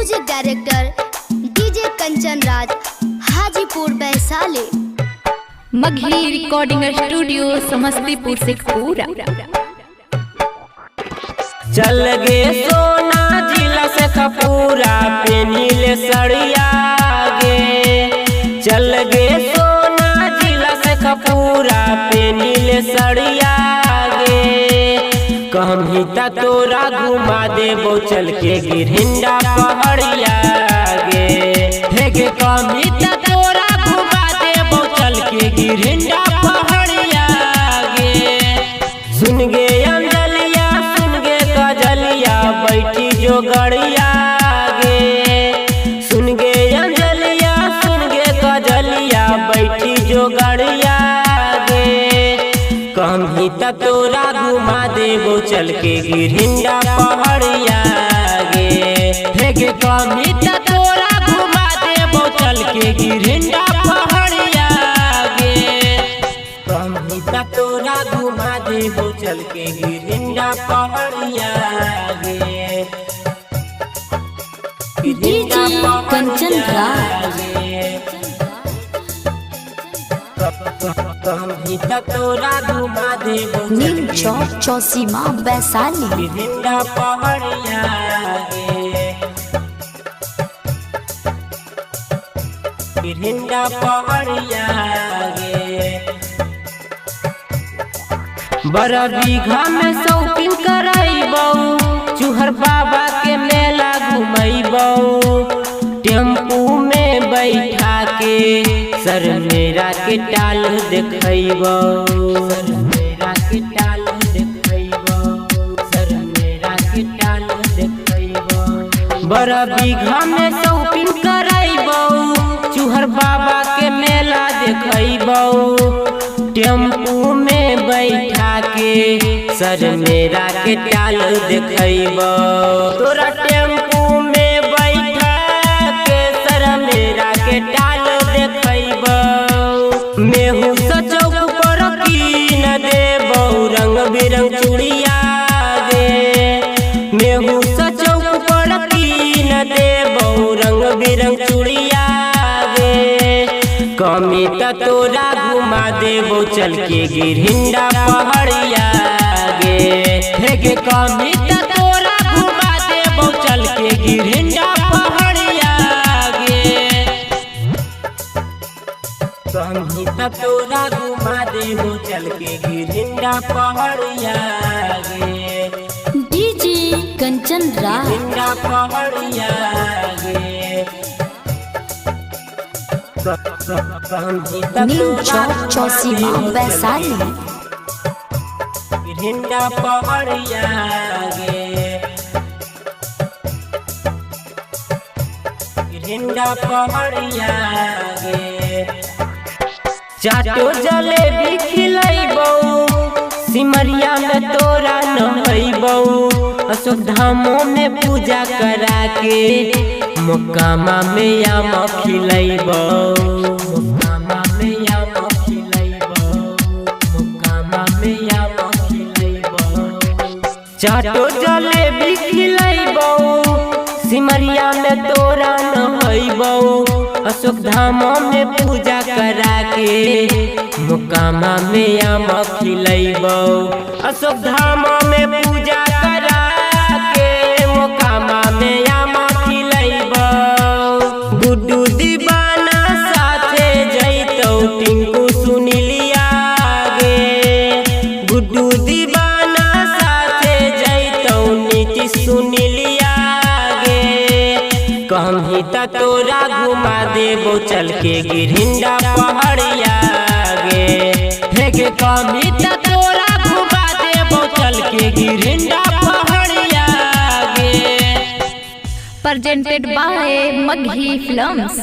Music director DJ Kanchan Raj, Hajipur Vaishali. Magahi recording studio Samastipur Sheikhpura. चल गे सोना जिला से खपूरा पेनीले सड़िया गे। चल गे सोना जिला से खपूरा पेनीले सड़िया गे। कहमी तोरा घुमा देबो चल के गिरिंडा पहाड़िया गे। हे गे कहमी तोरा घुमा देबो चल के गिरिंडा पहाड़िया गे। सुन गे अंजलिया सुन गे कजलिया बैठी जो गड़िया गे। सुन गे अंजलिया सुन गे कजलिया बैठी जो गड़िया गे। कहीं तोरा घुमा देबो चल के गिरिंडा पहाड़िया गे। हे गे कहीं तोरा घुमा देबो चल के गिरिंडा पहाड़िया गे। कहीं तोरा घुमा देबो चल के गिरिंडा पहाड़िया गे। डीजे कंचन राज। कहीं तोरा घुमा देबो चल नीम के चौक चौसीमा वैशाली। गिरिंडा पहाड़िया गे। गिरिंडा पहाड़िया गे। बड़ा बीघा में शॉपिंग कराइबौ, चूहर बाबा के मेला घुमैबौ। टेम्पू में बैठा के सर मेरा के टाल देखैबौ। सर मेरा के टाल देखैबौ, सर मेरा के टाल देखैबौ। बड़ा बीघा में शॉपिंग कराइबौ, चूहर बाबा के मेला देखैबौ। टेम्पू में बैठा के सर मेरा के टाल देखैबौ। तोरा टेम्पू में बैठा के सर मेरा के टाल देखैबौ। मेहू चौक पर की न देबौ रंग बिरंग चूड़िया गे। मेहू चौक पर की न देबौ रंग बिरंग चूड़िया गे। कमी तोरा घुमा देबो चल के गिरिंडा पहाड़िया गे। हे गे कमी तोरा घुमा देबो चल के गिरिंडा पहाड़िया गे। कमी तोरा घुमा देबो चल के गिरिंडा पहाड़िया गे। डीजे कंचन राज। गिरिंडा पहाड़िया गे। नीम चौक चौसीमा वैशाली। गिरिंडा पहाड़िया गे। गिरिंडा पहाड़िया गे। चाटो जलेबी खिलैबौ, सिमरिया में तोरा नहैबौ। अशोक धामों में पूजा करा के मोकामा में आम खिलैबौ। मोकामा में आम खिलैबौ, मोकामा में आम खिलैबौ। चाटो जलेबी खिलैबौ, सिमरिया में तोरा नहैबौ। अशोक धामों में पूजा करा के मोकामा में आम खिलैबौ। अशोक धामों में पूजा करा के मोकामा में आम खिलैबौ। गुड्डू दीवाना साथे जैतौ टिंकू सुनिलिया गे। गुड्डू दीवाना साथे जैतौ नीतीश सुनिलिया गे। कहीं तोरा घुमा देबो चल के गिरिंडा पहाड़िया गे। हे गे कहीं तोरा घुमा देबो चल के गिरिंडा पहाड़िया गे। Presented by Magahi films.